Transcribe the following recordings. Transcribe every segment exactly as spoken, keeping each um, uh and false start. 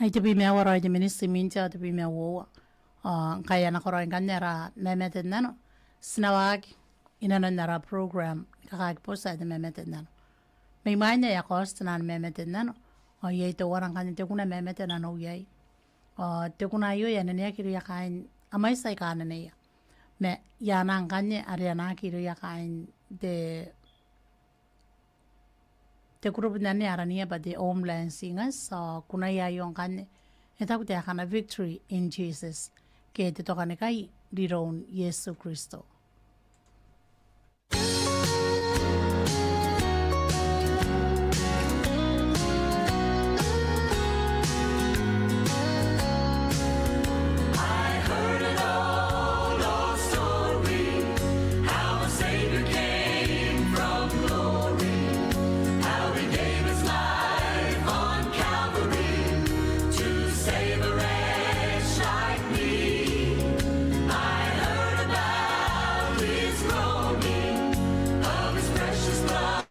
Ai tebwi ma aua raoi te miniti imwin te aua tebwi ma uoua. Ao ngkai a nakoraoi ngkanne ara mamate n nano, ti na waaki inanon ara program ni kakakibotia te mamate n nano. Mai mwain ae e a kaoti te nano ni mamate n nano, ao iai teuana ngkanne te kuna mamate nanou iai. Ao te kuna aio e ananeaki irouia kaain, a mwaiti aika ananeia. Ma e a nang ngkanne are anaaki irouia kaain te te kurubu n anne arana bwa te Homeland Singers, ao kunaia aio ngkanne e taku taekana Victory in Jesus, ke te tokanikai n riroun Iesu Kristo. I heard an old, old story, how a Savior came from glory, how he gave his life on Calvary to save a wretch like me. I heard about his groaning, of his precious blood.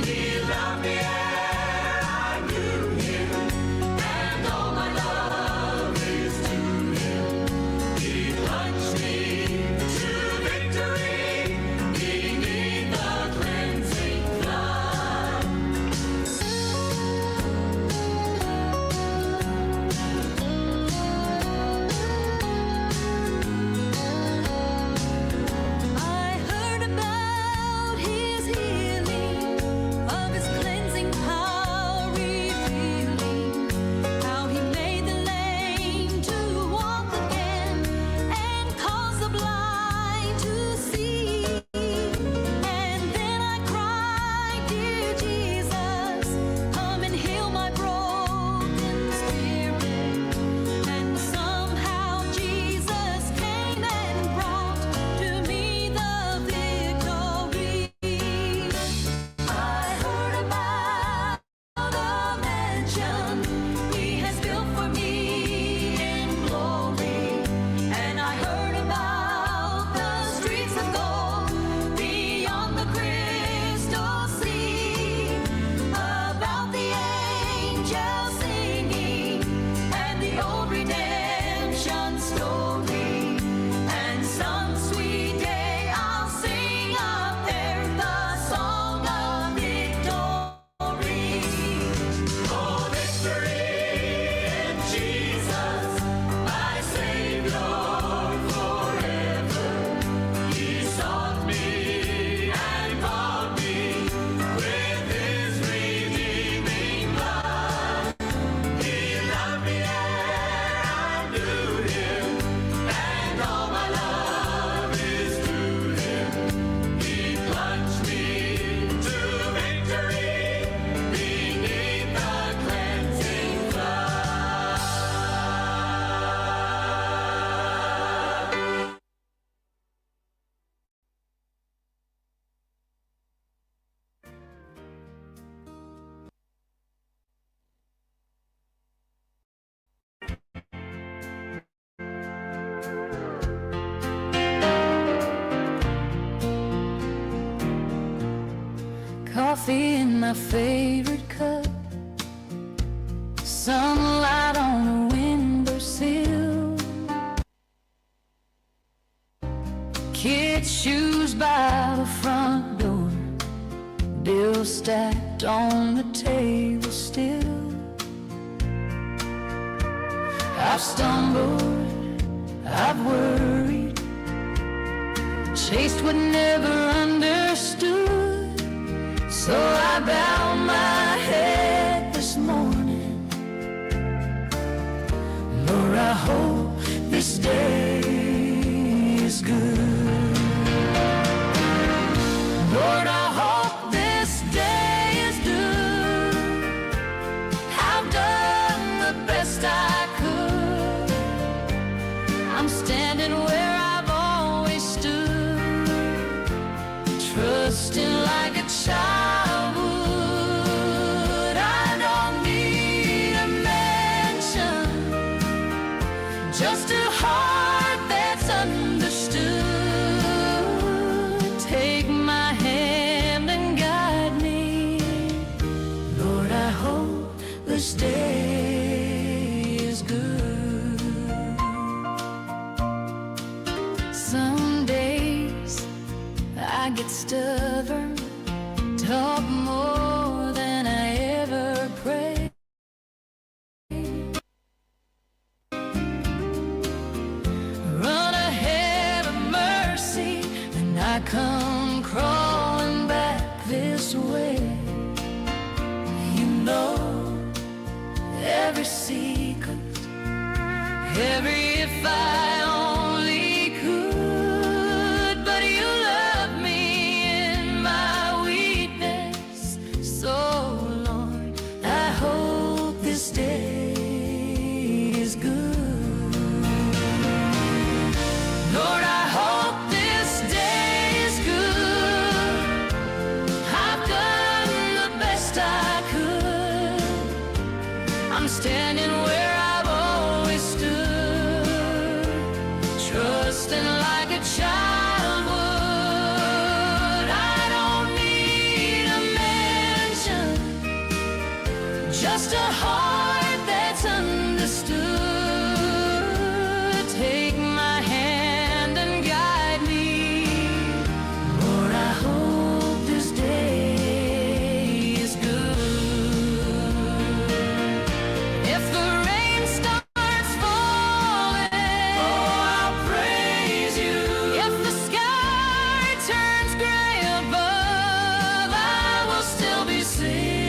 He loved me ere I knew him, and all my love is due him. He plunged me to victory beneath the cleansing flood. I heard about his healing, of his cleansing power revealing, how he made the lame to walk again and caused the blind to see. And then I cried, "Dear Jesus, come and heal my broken spirit." And somehow Jesus came and brought to me the victory. I heard about the mansion he has built for me in glory. And I heard about the streets of gold beyond the crystal sea, about the angels singing and the old redemption story. And some sweet day I'll sing up there the song of victory. Oh, victory in Jesus, my Savior forever. He sought me and called me with his redeeming blood. He loved me ere I knew him, and all my love is due him. He plunged me to victory beneath the cleansing flood. Coffee in my favorite cup, sunlight on the windowsill. Kids' shoes by the front door, bills stacked on the table still. I've stumbled, I've worried, chased what never understood. So I bow my head this morning. Lord, I hope this day is good. Lord, I hope this day is good. I've done the best I could. secret. Every if I only could, but you love me in my weakness. So, Lord, I hope this day is good. Lord, I hope this day is good. I've done the best I could. I'm standing where I've always stood, trusting like a child would. I don't need a mansion, just a heart that's understood. Take my hand and guide me. Lord, I hope this day is good. If the rain starts falling, oh, I'll praise you. If the sky turns gray above, I will still be singing,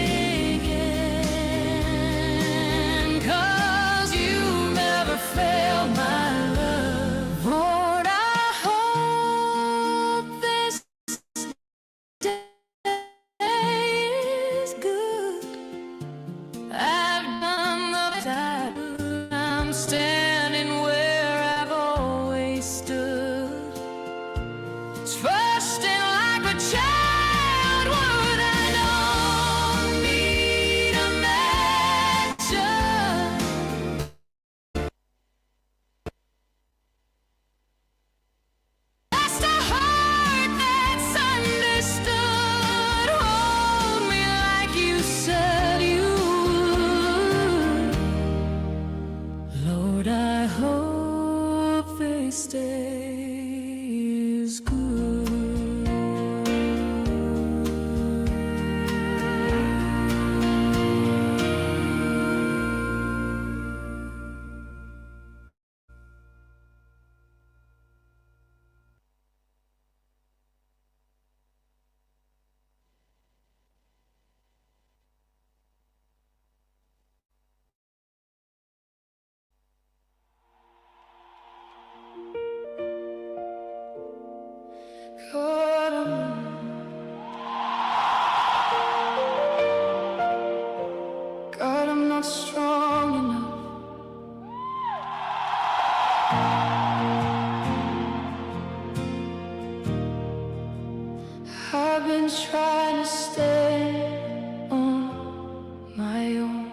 'cause you never failed my love. Lord, I hope this day is good. I've done the best I could. I'm standing where I've always stood, trusting like a child would. I don't need a mansion, just a heart that's understood. Hold me like you said you would. Lord, I hope this day is good. God, I'm, God, I'm not strong enough. I've been trying to stand on my own,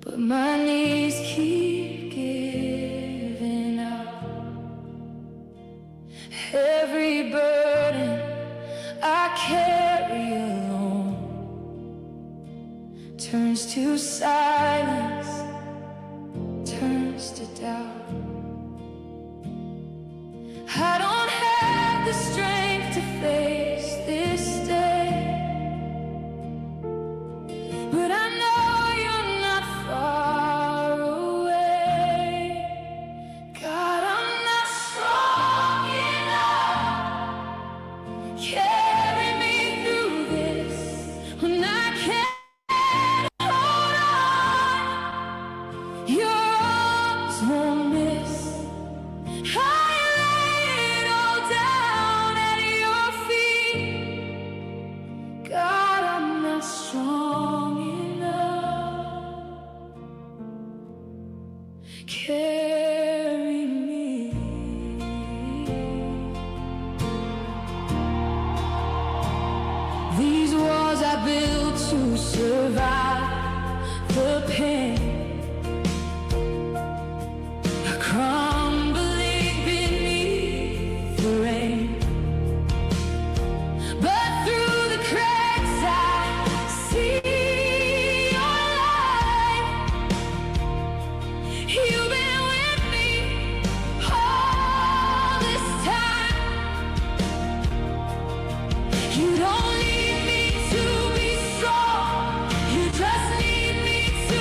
but my knees keep giving out. Every burden I carry alone turns to silence, turns to doubt. I don't have the strength to face this day, but I know you're not far away. God, I'm not strong enough. Carry me through this when I can't hold on. Your arms won't miss. I lay it all down at your feet. God, I'm not strong enough. Carry me. These walls I built to survive the pain are crumbling beneath the rain. But through the cracks I see your light. You've been with me all this time. You don't need me to be strong. You just need me to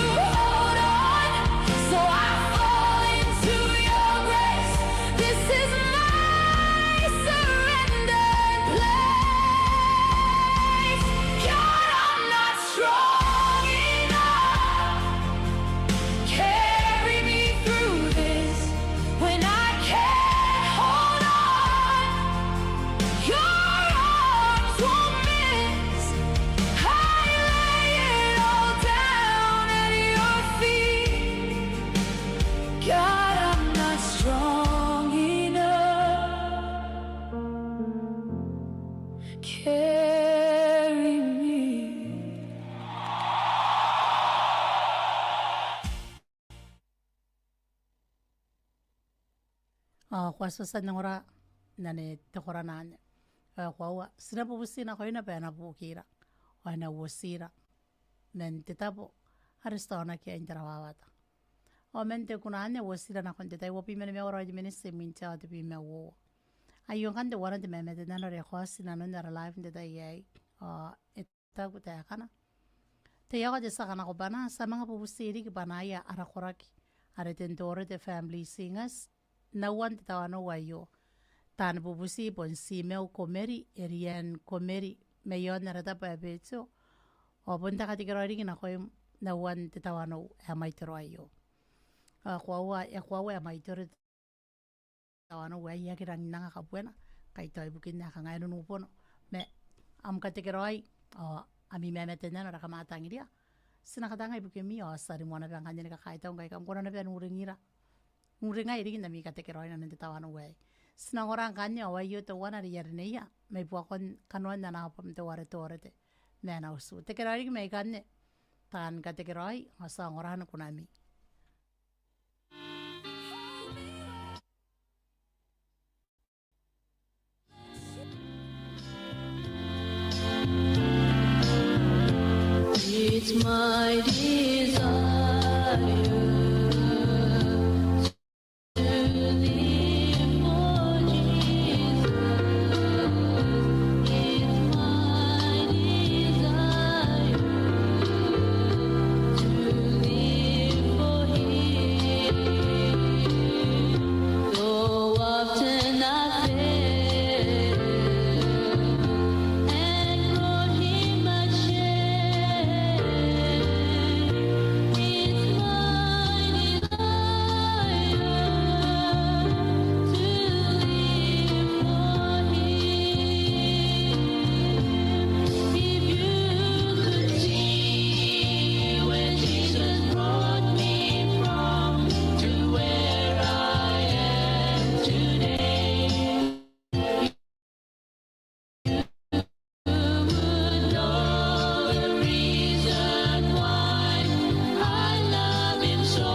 Ao ko a tia n ongora n ane te korana anne. Ao e koaua, ti na bubuti nakoina bwa e na bukira ao e na uotira man te tabo are ti taonaki iai n te rawawata. Ao man te kuna anne, uotira nakon te tai uabwi ma nimaua raoi te miniti imwin te aoa tebwi ma uoua. Aio ngkanne teuana te mamatenano are e kaoti inanon ara live n te tai aei. Ao e taku taekana: Te iako te tia kanakobwana, ti a manga bubuti riki bwanaia ara koraki are Ten Torete Family Singers, n auan te tawanou aio. Taan bubuti bon Timeu Komeri, Erian Komeri, mai aon ara tabo ae Betio. Ao bon te katekeraoi riki nakoim n auan te tawanou ae Maitoro aio. Ao e koaua, e koaua ae Maitoro te tawanou aei, e aki rangi n anga kabuena, kai tao ibukin ae kanga e nunubono. Ma am katekeraoi ao ami mamatenano are kam a tangiria, ti na katangiria ibukimi, ao ti a rimoa naba ngkanne ni kakaitau ngkai kam kona naba n uringira, n uringai riki n ami katekeraoi inanon te tawanou aei. Ti na ongora ngkanne, ao aio teuana are I a rineia mai buakon kanoan ana abam teuare Torete ma ana utu. Tekeraoi riki mai ikanne, taan katekeraoi, ao ti a ongora ni kunami. It's my desire to live for Jesus. It's my desire to live for Him. Though often I fail and grow in my shame, it's my desire to live for Him. If you could see where Jesus brought me from to where I am today, you would know the reason why I love Him so.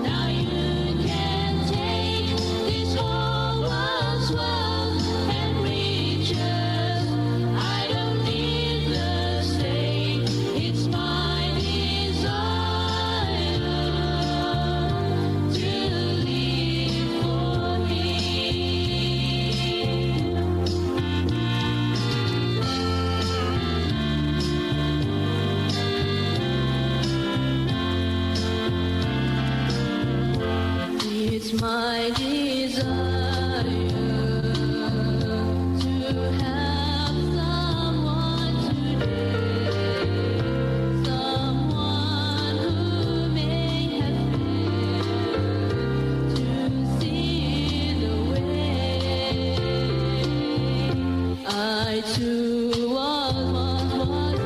Now you can take this whole world's wealth and riches. I don't need the state. It's my desire to live for Him. It's my desire to help someone today, someone who may have failed to see the way. I too was once lost,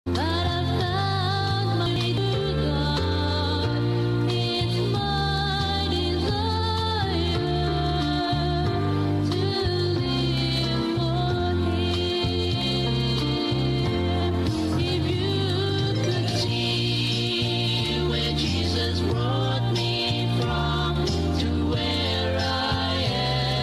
but I found my way to God. It's my desire to live for Him. If you could see where Jesus brought me from to where I am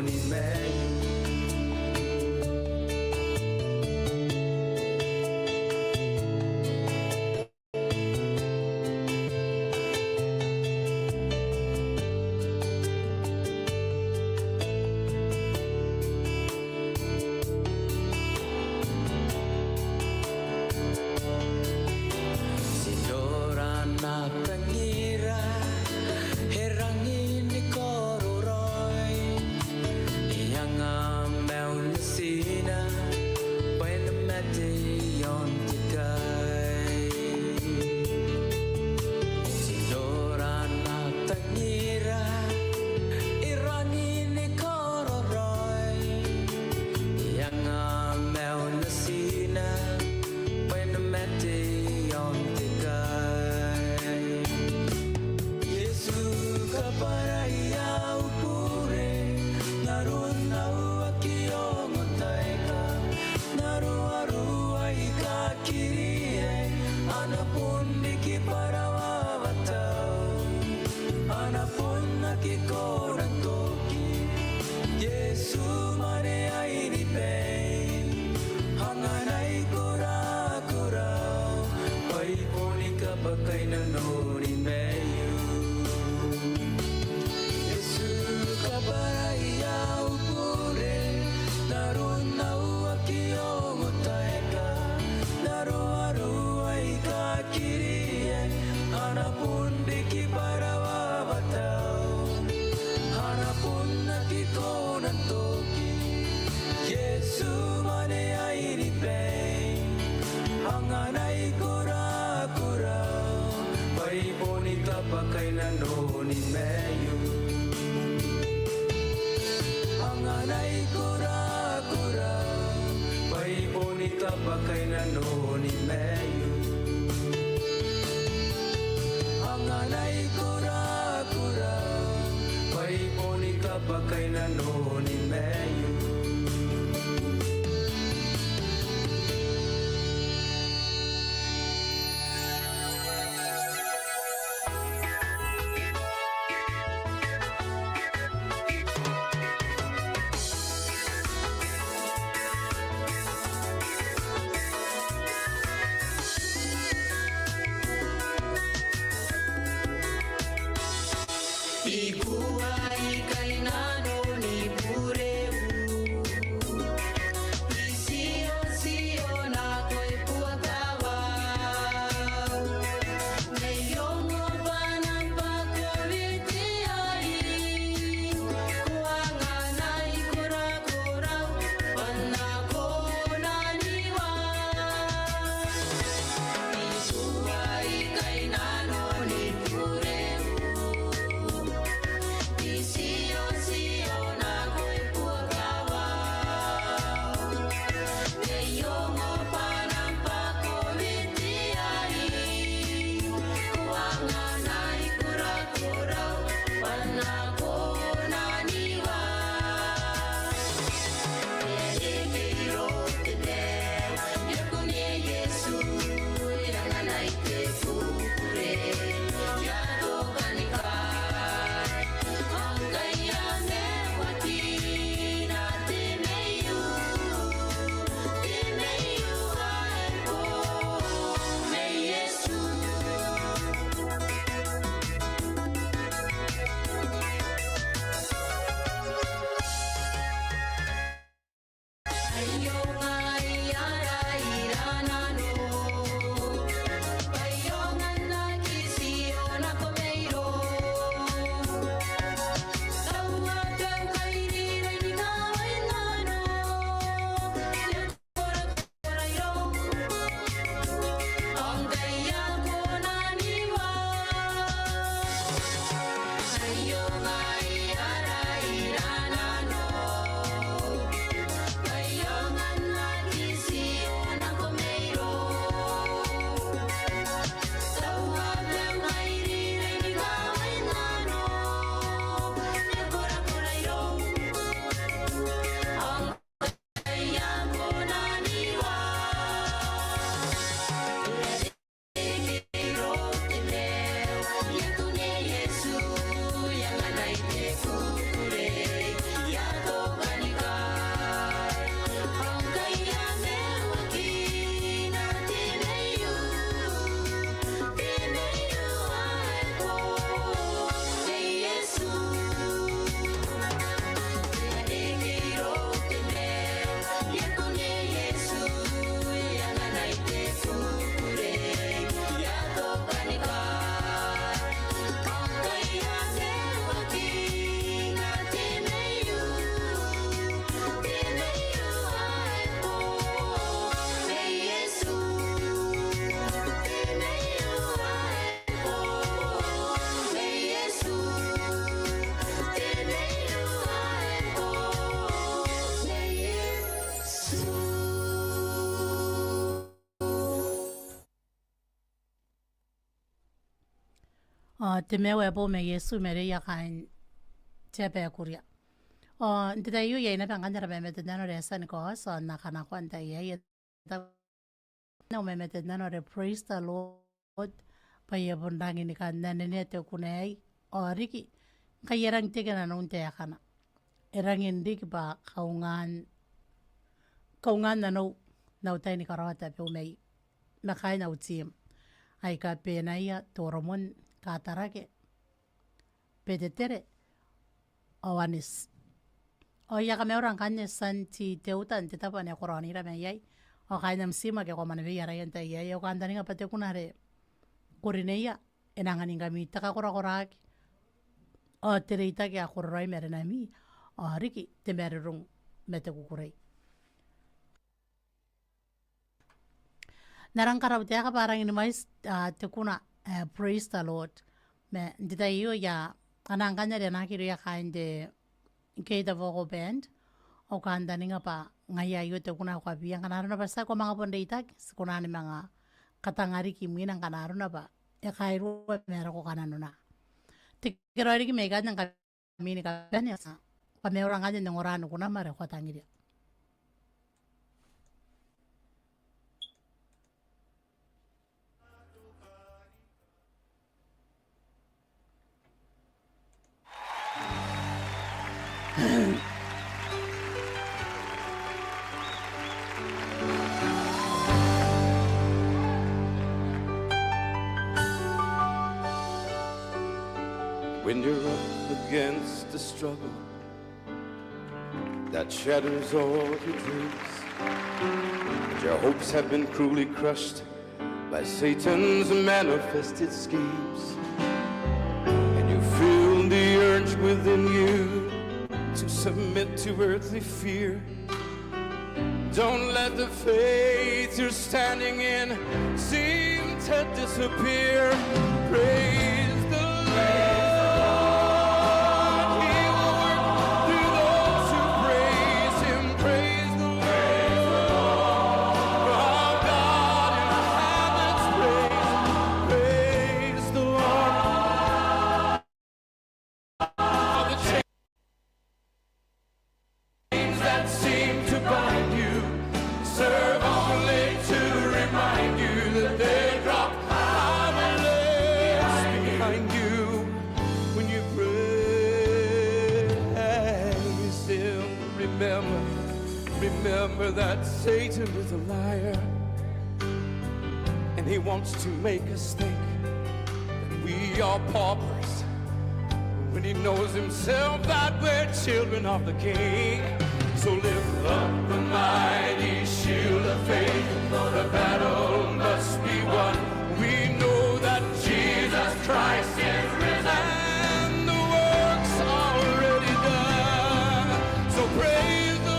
Ti nora naba ngira e rangi ni karaurau, e Ao te maiu ae boou ma Iesu ma are e a kaain te aba ae Kuria. Ao n te tai aio iai naba ngkanne ara mamate n nano are e a tia ni kaoti, ao n na kanakoa n tai aei, au mamate n nano are Praise the Lord, bwa e a bon rangi ni kan anenea te kuna aei, ao riki, ngkai e rangi n teke nanou n taekana. E rangi n riki bwa kaungaan, kaungaan nanou, n au tai ni karaoa tabeua mai, ma kaain au team aika Benaia, Toromon, Katarake, Betetere, ao Anis. Ao I a kamaura ngkanne Santi Teuta n te tabo ane e koraonira mai iai. Ao kaain am team ake ko a mwaneweia araia n tai aei, ao I kantaninga bwa te kuna are ko rineia e na anganingkami te kakorakoraki ao te reitaki ae kororaoi ma aranami, ao riki te marurung ma te kukurei. N na rang karau taeka bwa e rangi ni mwaiti, ah, te kuna, eh, Praise the Lord. Ma n te tai aio I a, ana ngkanne are e na aki irouia kaain te Gaither Vocal Band. Ao I kantaninga bwa ngaia aio te kuna ae ko a bia, ngkana arona bwa tiaki ko manga bon reitaki, ti kona ni manga katanga riki imwina ngkana arona bwa e kairua ma are ko kananona. Tekeraoi riki mai ikanne ngkami ni kabane, ao ti a kamaura ngkanne n ongora ni kunam are ko a tangiria. When you're up against a struggle that shatters all your dreams, and your hopes have been cruelly crushed by Satan's manifested schemes, and you feel the urge within you to submit to earthly fear, don't let the faith you're standing in seem to disappear. Praise the Lord. He will work through those who praise him. Praise the Lord. Our God inhabits praise. Praise the Lord. All the chains that seem to bind you serve only to remind you that they drop harmless behind you when you praise him. Remember, remember that Satan is a liar, and he wants to make us think that we are paupers when he knows himself that we're children of the King. So lift up the mighty shield of faith, for the battle must be won. We know that Jesus Christ is risen, and the work's already done. So praise the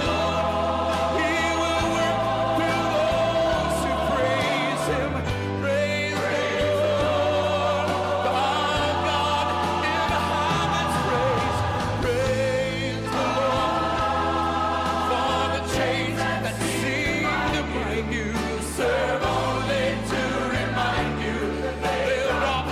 Lord. He will work through those who praise him. Praise the Lord. Our God inhabits praise. Praise the Lord. For the chains that seem to bind you serve only to remind you that they drop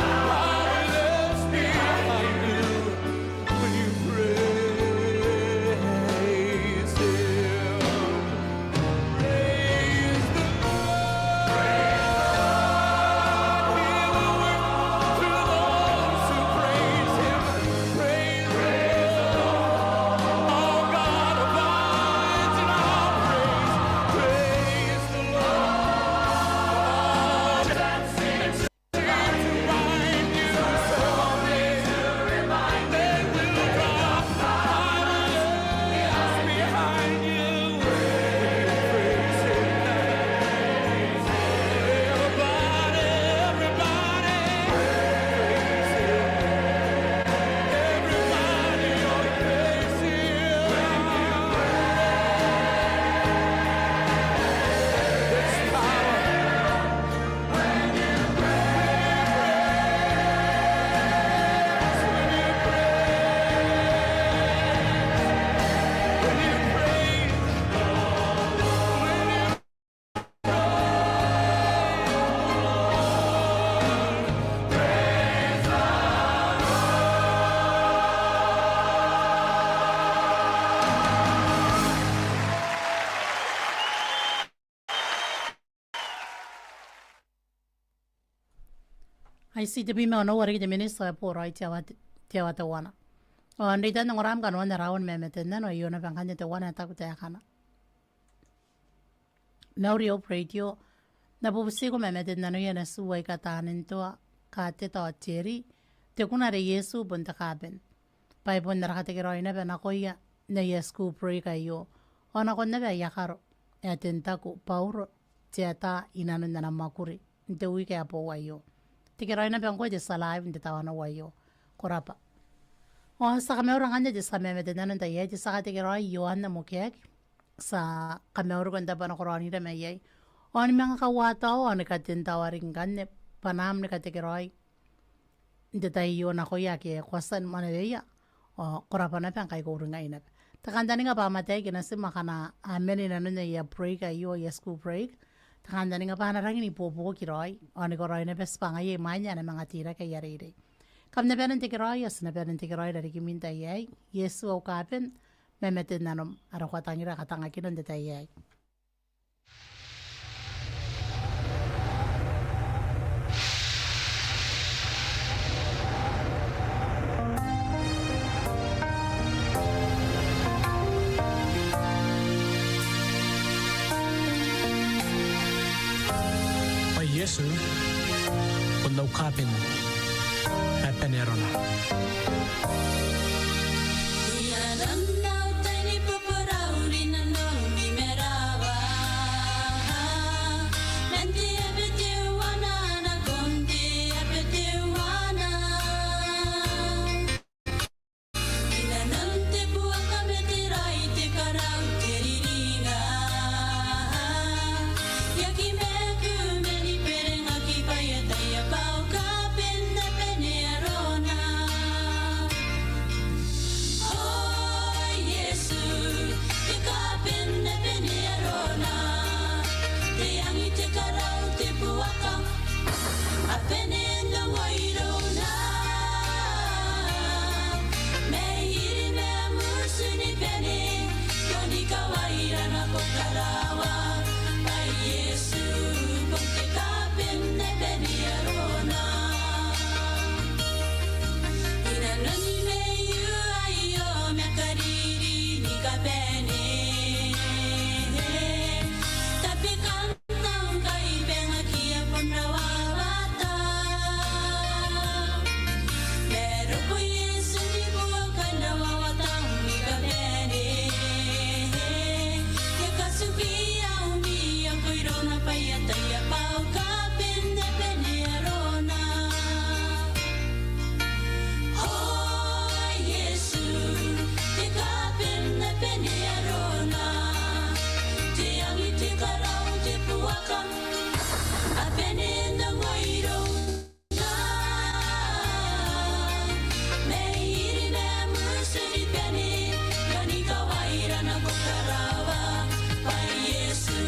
Ai ti tebwi ma onoua riki te miniti ae boraoi te aoa, te aoa teuana. Ao n reitan ongoram kanoan ara aoa ni mamate n nano, aio naba ngkanne teuana ae taku taekana. Mauri Hope Radio, N na bubutiko ma mamaten nanoia natiu aika Tanintoa, Kateta ao Tieri, te kuna are Iesu bon te kaaben. Bwa e bon ara katekeraoi naba nakoia n aia school break aio, ao nakon naba aia karo ae Tentaku Bauro Teata inanon ana mwakuri n te wiki ae boou aio. Tekeraoi naba ngkoe te tia live n te tawanou aio. Ko rabwa. Ao ti a kamauri ngkanne te tia mamaten nano n tai aei, te tia katekeraoi Ioanna Mokeaki. Ti a kamauriko n taabo ni karaoira mai iai. Ao ni manga kauataoa ao ni katentantawa riki ngkanne bwanaam ni katekeraoi n te tai aio nakoia ake ko a tia ni mwaneweia. Ao ko rabwa naba ngkai ko uringai naba. Te kantaninga bwa am ataei ke natim akana a mena inanon aia break aio, aia school break, te kantaninga bwa a na rangi n ibuobuoki raoi ao ni karaoi naba tibwangaia imwaina ae a na manga teirake aia reirei. Kam na bane n tekeraoi ao ti na bane n tekeraoi irarikimi n tai aei. Iesu au kaaben, mamaten nanom, are ko a tangira katangakina n te tai aei. Bwa Iesu bon au kaaben ae bane arona. A bane n ongo irouna, mai iri ma mutu ni bane, ao ni kawaira nako karawa, bwa Iesu bon te kaaben ae bane arona. Inanoni maiu aio ma kariri ni kabane, tabekan O Iesu, te kaaben ae bane arona, te angi te karau te buaka, a bane n ongo irouna, mai iri ma mutu ni bane, ao ni kawaira nako karawa, bwa Iesu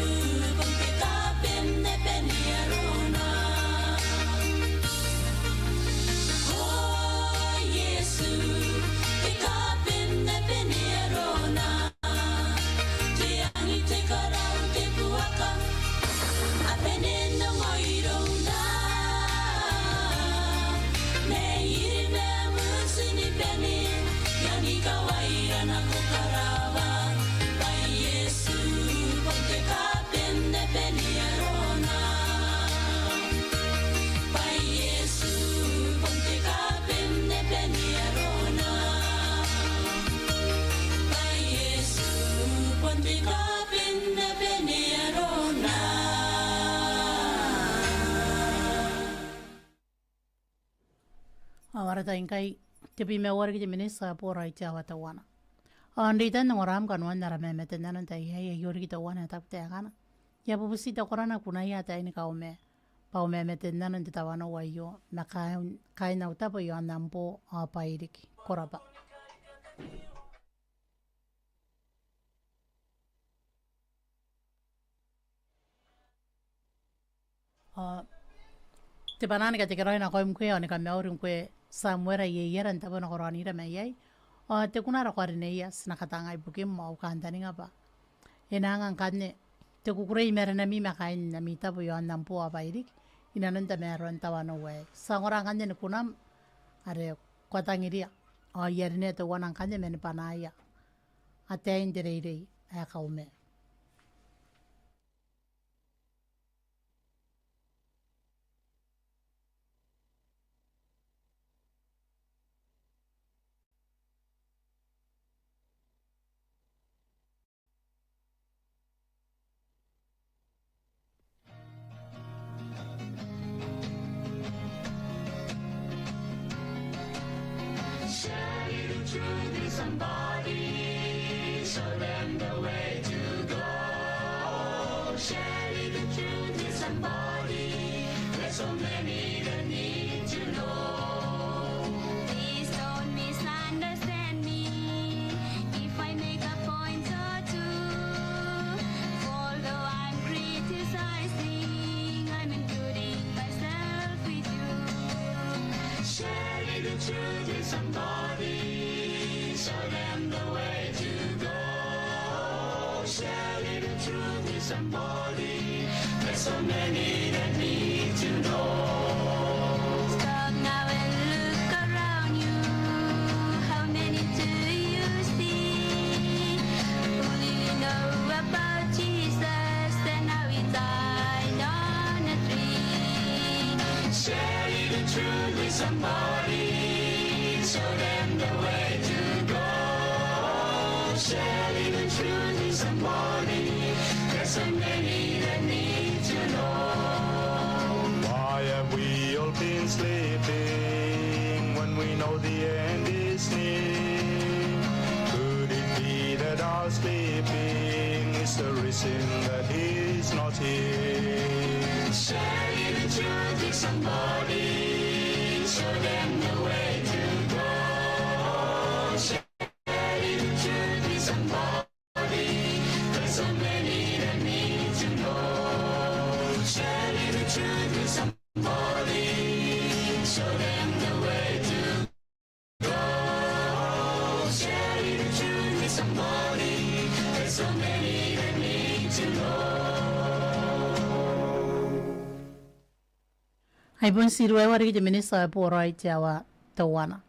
bon te kaaben ae bane arona. O Iesu, te kaaben ae bane arona, te angi te karau te buaka, a bane n ongo irouna, mai iri ma mutu ni bane, ao ni kawaira nako karawa, bwa Iesu bon te kaaben ae bane arona. Bwa Iesu bon te kaaben ae bane arona. Bwa Iesu bon te kaaben ae bane arona. Ao ara tai ngkai, tebwi ma aua riki te miniti ae boraoi te aoa teuana. Ao n reitan ongoram kanoan ara mamaten nano n tai aei, aio riki teuana ae taku taekana. I a bubutiko n takorana kunaia ataei ni kauoman. Bwa au mamaten nano n te tawanou aio, ma kaain, kaain au tabo i aon Nambo ao Bairiki. Ko rabwa. Ao te bwanaa ni katekeraoi nakoim ngkoe, ao ni kamauri ngkoe Samuera Ieiera n taabo ni karaoira mai iai. Ao te kuna are ko a rineia, ti na kataanga ibukim, ao au kantaninga bwa e na anga ngkanne te kukurei i marenami ma kaain ami tabo i aon Nambo ao Bairiki. inanon tamaroan tawanou aei. Ti a ongora ngkanne ni kunam are ko a tangiria, ao I a rinea teuana ngkanne mani bwanaia, Ataein te Reirei ae Kaume. Share little truth with somebody. Show them the way to go. Share little truth with somebody. There's so many that need to know. Please don't misunderstand me if I make a point or two. For though I'm criticizing, I'm including myself with you. Share little truth with somebody. Show them the way to go. Share little truth with somebody. There's so many that need to know. Stop now and look around you. How many do you see who really know about Jesus and how he died on a tree? Share little truth with somebody. Show them the way to go. Share little truth with somebody. There's so many that need to know. Why have we all been sleeping when we know the end is near? Could it be that our sleeping is the reason that he is not here? Share little truth with somebody. Show them the way to go. Share little truth with somebody. There's so many that need to know. Share little truth with somebody. Show them the way to go. Share little truth with somebody. There's so many that need to know. Ai bon tiruewa riki te minita ae boraoi te aoa teuana.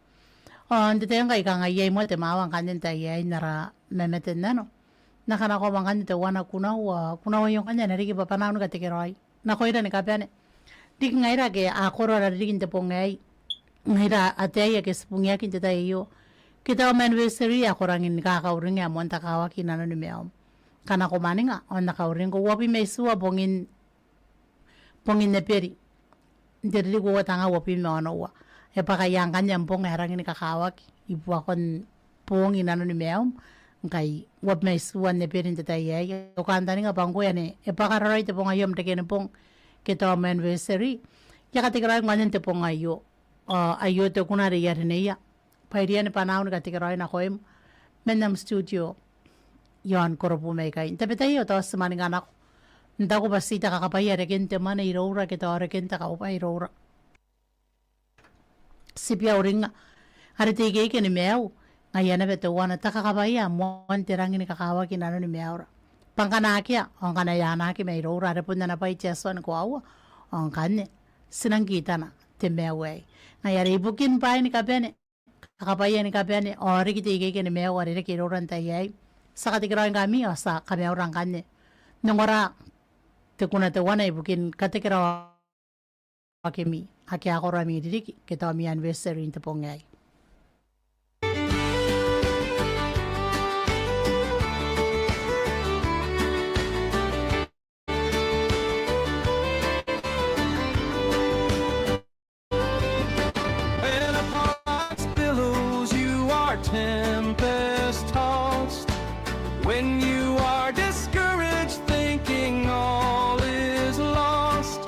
Ao n te tai ngkai kanga iai moa te mwawa ngkanne n tai aei n ara mamate n nano. N na kanakoa moa ngkanne teuana kunau, ao kunau aio ngkanne a na riki bwa bwanaau ni katekeraoi nakoira ni kabane. Riki ngaira ake a koro ara ririki n te bong aei. Ngaira ataei ake ti bungiaki n te tai aio. Ke te aoa anniversary ae ko rangi ni kakauringa ae moan te kakawaki inanoni maium. Ngkana ko mwaninga, ao N na kauringko uabwi ma itiua bongin bongin Eberi n te ririki uoua tenga uabwi ma onoua. E bwaka ia ngkanne am bong ae rangi ni kakawaki i buakon boong inanoni maium, ngkai uabwi ma itiua n Eberi n te tai aei. Ao kantaninga bwa ngkoe ane e bwaka raoi te bong aio am rekeni bong ke te aoa anniversary, I a katekeraoi ngkanne n te bong aio. Ao aio te kuna are I a rineia bwa I riai ni bwanaau ni katekeraoi nakoim man am studio iaon Korobu maikai. N tabetai ao tao ti mwaninga nako. N taku bwa ti te kakabwaia reken te mwane iroura ke tao reken te kaubwai iroura. Ti bia uringnga are te ikeike ni maiu ngaia naba teuana te kakabwaia ae moan te rangi ni kakawaki inanoni maiura. Bwa ngkana akea, ao ngkana e anaaki mairoura are bon ana bwai te Atua ni koaua, ao ngkanne ti nang kitana te maiu aei. Ngaia are ibukin bwaai ni kabane, kakabwaia ni kabane, ao riki te ikeike ni maiu are e reke iroura n tai aei, ti a katekeraoingkami ao ti a kamaiura ngkanne n ongora te kuna teuana ibukin katekeraoakemi ake a koro ami ririki ke tao ami anniversary n te bong aei. When a pot's billows you are tempest tossed, when you are discouraged, thinking all is lost,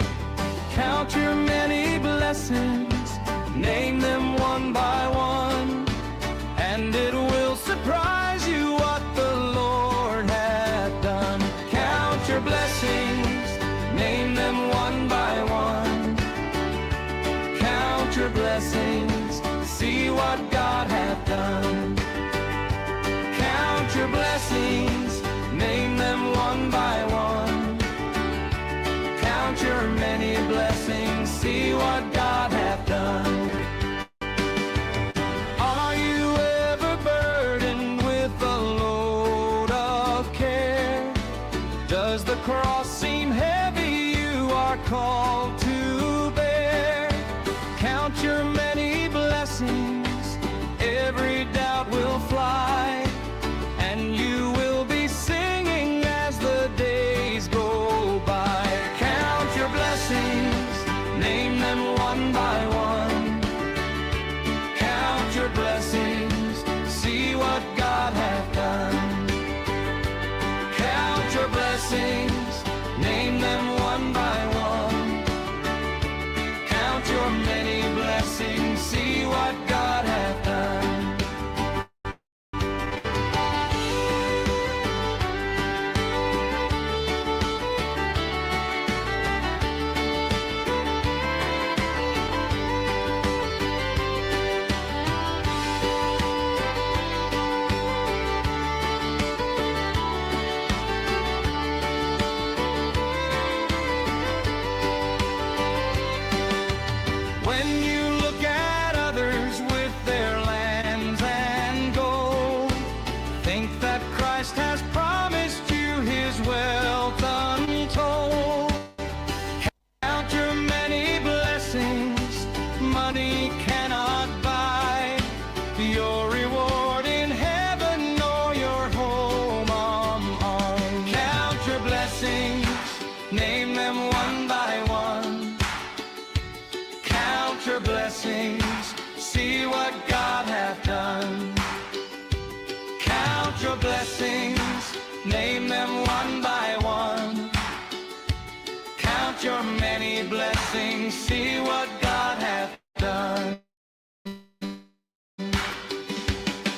count your many blessings, name them one by one, and it will surprise you what the Lord hath done. Count your blessings, name them one by one. Count your blessings, see what God hath done. Count your blessings, name them one by one. Count your many blessings. The cross seem heavy, you are called to bear. Count your many blessings, every doubt will fly, and you will be singing as the days go by. Count your blessings, name them one by one. Count your blessings, see what God hath done. Count your blessings, name them one by one. Count your many blessings, see what God hath done. When you look at others with their lands and gold, think that Christ has promised you his wealth untold. Count your many blessings, money cannot buy your reward in heaven nor your home on earth. Count your blessings, name them one by one. Count your blessings, see what God hath done. Count your blessings, name them one by one. Count your many blessings, see what God hath done.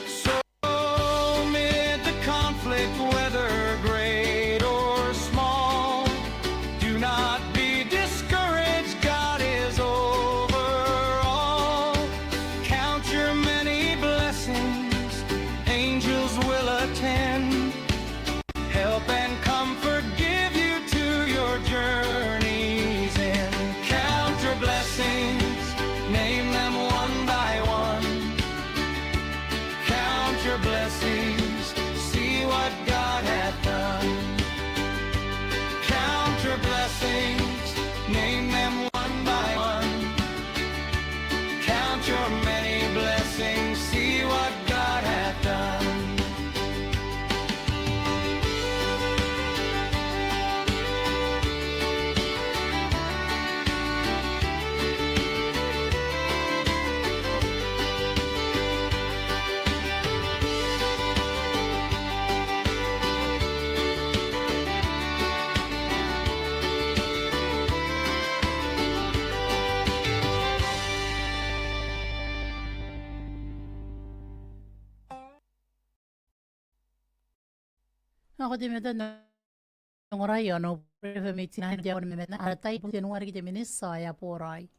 So, amid the conflict, whether great or small, do not be discouraged, God is over all. Count your many blessings, angels will attend. Help and comfort give you to your journey's end. Count your blessings, name them one by one. Count your blessings, see what God hath done. Count your blessings, name them one by one. Count your many blessings, see what God hath done. Ao ko teimatoa n ongora i aon F M eighty-nine, te aoa ni mamatana, ara tai ibukin tenua riki te miniti ao e a boraoi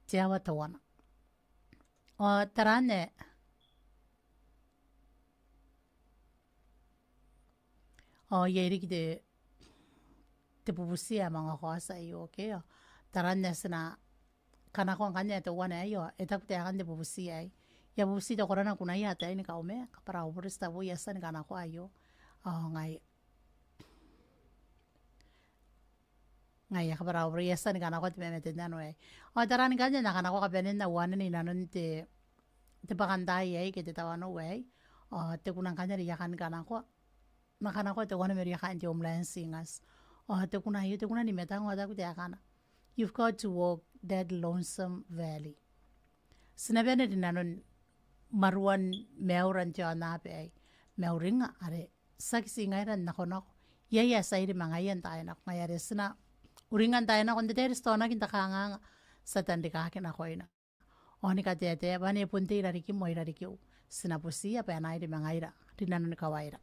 te aoa teuana. Ao taraan ae, ao iai riki te, te bubuti ae manga kaoti aio, okay, ao taraan ae ti na kanakoa ngkanne ae teuana aei, ao e taku taekan te bubuti aei. I a bubuti te korana kunaia ataei ni Kaomea, kabwara au bure, ti tabe I a tia ni kanakoa aio. Ao ngai, ngai, kabwara au bure, I a tia ni kanakoa te mamaten nano aei. Ao taraan ngkanne ae N na kanakoa kabanean au anene inanon te, te bwakantaai aei ke te tawanou aei. Ao te kuna ngkanne are I a kan kanakoa, N na kanakoa teuana mairouia kaain te Homeland Singers. Ao te kuna aio, te kuna ni matang, ao e taku taekana: You've got to walk that lonesome valley. Ti na bane rinanon maruan maiura n te aonnaba aei. Ma uringnga are tiaki ti ngaira n nakonako, iai ae tia iri ma ngaia n taai nako. Ngaia are ti na uringnga n taai nako n te tai are ti taonaki n te kanganga, ti a tanrikaki nakoina. Ao ni kataetae bwa ane bon te I-rarikim ao I-rarikiu, ti na butiia bwa e na iri ma ngaira rinanon kawaira.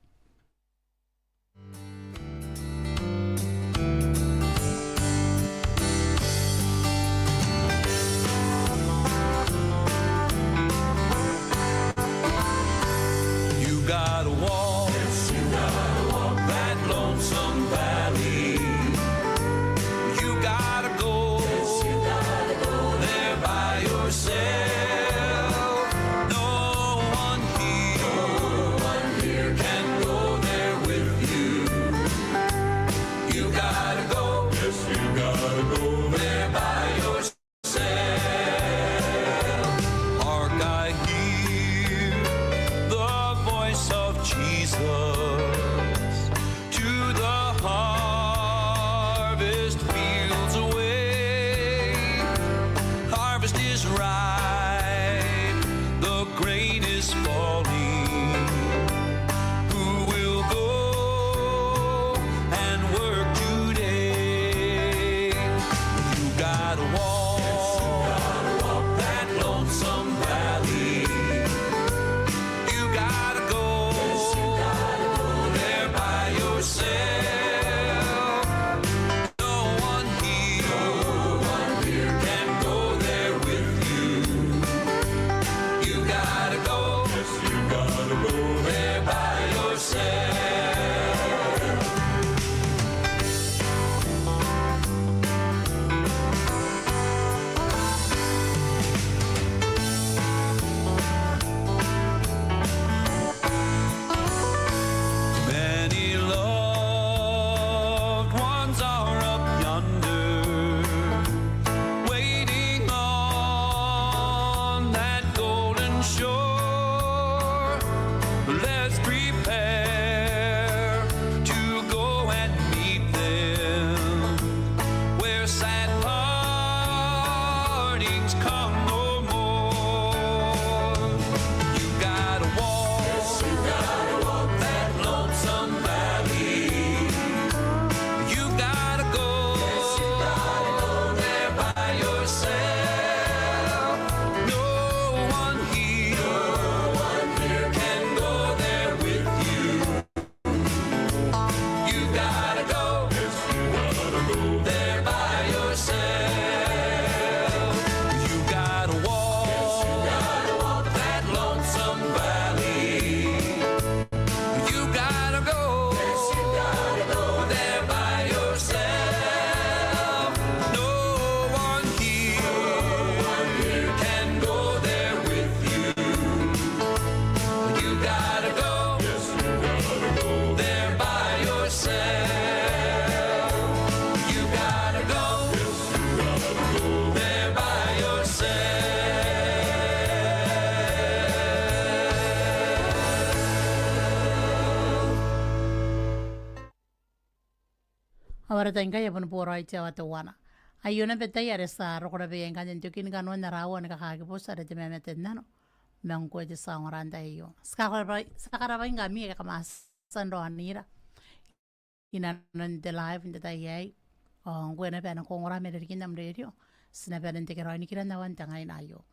You gotta walk, yes, you gotta walk that lonesome valley. You gotta go, yes, you gotta go there by yourself. No one here, no one here can go there with you. Ora tai ngkai e bon boraoi te aoa teuana. Aio naba te tai are ti a roko naba iai ngkanne n tokin kanoan ara aoa ni kakakibotu are te mamate n nano. Ma ngkoe te tia ongora n tai aio. Ti kakarabwai, ti kakarabwai ngkami ake kam a tia n raonira inanon te live n te tai aei. Ao ngkoe naba ae ko ongora mai rarikin am rerio, ti na bane n tekeraoi nikira n aoa n te ngaina aio.